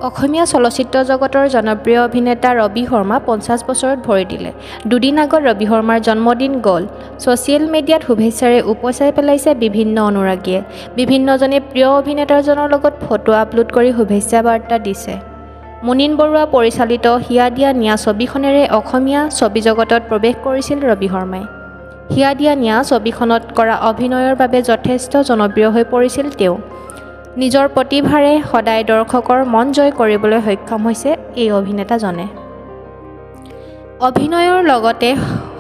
অসমীয়া চলচ্চিত্ৰ জগতৰ জনপ্ৰিয় অভিনেতা ৰবি শৰ্মা 50 বছৰত ভৰি দিলে। দুদিন আগত ৰবি শৰ্মাৰ জন্মদিন গ'ল। ছ'চিয়েল মিডিয়াত শুভেচ্ছাৰে উপচাই পেলাইছে বিভিন্ন অনুৰাগীয়ে। বিভিন্নজনে প্ৰিয় অভিনেতাজনৰ লগত ফটো আপলোড কৰি শুভেচ্ছা বাৰ্তা দিছে। মুনীন বৰুৱা পৰিচালিত হিয়া দিয়া নিয়া ছবিখনেৰে অসমীয়া ছবি জগতত প্ৰৱেশ কৰিছিল ৰবি শৰ্মাই। হিয়া দিয়া নিয়া ছবিখনত কৰা অভিনয়ৰ বাবে যথেষ্ট জনপ্ৰিয় হৈ পৰিছিল তেওঁ। নিজৰ প্ৰতিভাৰে সদায় দৰ্শকৰ মন জয় কৰিবলৈ সক্ষম হৈছে এই অভিনেতাজনে। অভিনয়ৰ লগতে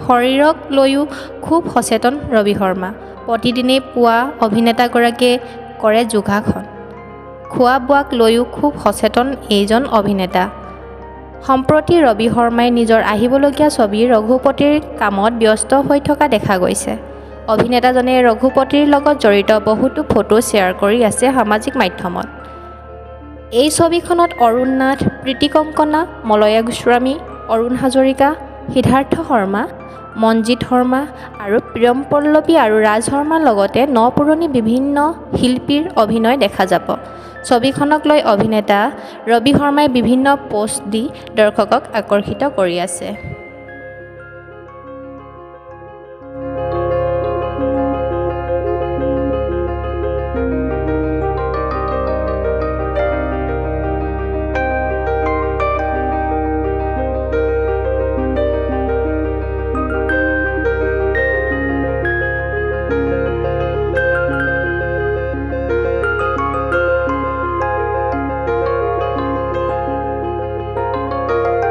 শৰীৰক লৈও খুব সচেতন ৰবি শৰ্মা। প্ৰতিদিনেই পুৱা অভিনেতাগৰাকীয়ে কৰে যোগাসন। খোৱা-বোৱাক লৈও খুব সচেতন এইজন অভিনেতা। সম্প্ৰতি ৰবি শৰ্মাই নিজৰ আহিবলগীয়া ছবি ৰঘুপতিৰ কামত ব্যস্ত হৈ থকা দেখা গৈছে। অভিনেতাজনে ৰঘুপতিৰ লগত জড়িত বহুতো ফটো শ্বেয়াৰ কৰি আছে সামাজিক মাধ্যমত। এই ছবিখনত অৰুণ নাথ, প্ৰীতি কংকনা, মলয়া গোস্বামী, অৰুণ হাজৰিকা, সিদ্ধাৰ্থ শৰ্মা, মনজিত শৰ্মা আৰু প্ৰিয়ম পল্লৱী আৰু ৰাজ শৰ্মাৰ লগতে ন-পুৰণি বিভিন্ন শিল্পীৰ অভিনয় দেখা যাব। ছবিখনক লৈ অভিনেতা ৰবি শৰ্মাই বিভিন্ন পোষ্ট দি দৰ্শকক আকৰ্ষিত কৰি আছে।